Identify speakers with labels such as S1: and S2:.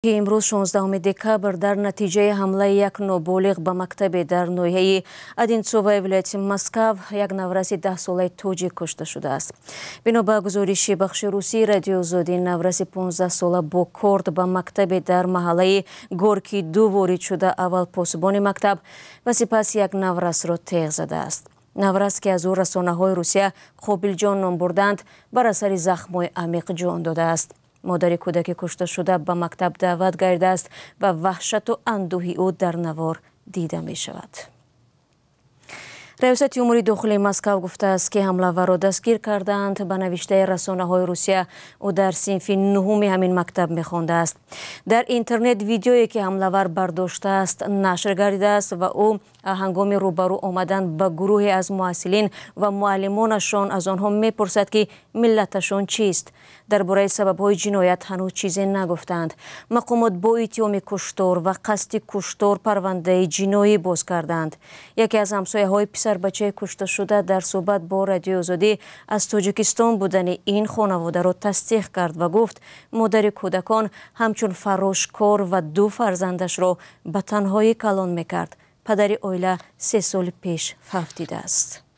S1: Имрӯз, 16 декабр, дар натиҷаи ҳамлаи як ноболиғ ба мактабе дар ноҳияи Одинцовои вилояти Москав як навраси 10-солаи тоҷик кушта шудааст. Бино ба гузориши бахши русии Радиои Озодӣ, навраси 15-сола бо корд ба мактабе дар маҳаллаи Горки 2 ворид шуда, аввал посбони мактаб ва сипас як наврасро теғ задааст. Наврас, ки аз ӯ расонаҳои Русия Қобилҷон ном бурданд, бар асари захмҳои амиқ ҷон додааст. Модари кӯдаки кушташуда ба мактаб даъват гардидааст ва ваҳшату андӯҳи ӯ дар навор дида мешавад. Раёсати умури дохилии Москав гуфтааст, ки ҳамлаварро дастгир кардаанд. Ба навиштаи расонаҳои Русия, ӯ дар синфи нуҳуми ҳамин мактаб мехондааст. Дар интернет видеое, ки ҳамлавар бардоштааст, нашр гардидааст ва ӯ ҳангоми рӯбарӯ омадан ба гурӯҳе аз муҳассилин ва муаллимонашон аз онҳо мепурсад, ки миллаташон чист. Дар бораи сабабҳои ҷиноят ҳанӯз чизе нагуфтаанд. Мақомот бо иттиҳоми куштор ва қасди куштор парвандаи ҷиноӣ боз кардаанд. Яке аз ҳамсояҳои писарбачаи кушташуда дар суҳбат бо Радиои Озодӣ аз Тоҷикистон будани ин хонаводаро тасдиқ кард ва гуфт, модари кӯдакон ҳамчун фаррошкор ва ду фарзандашро ба танҳоӣ калон мекард. Падари оила 3 соли пеш фавтидааст.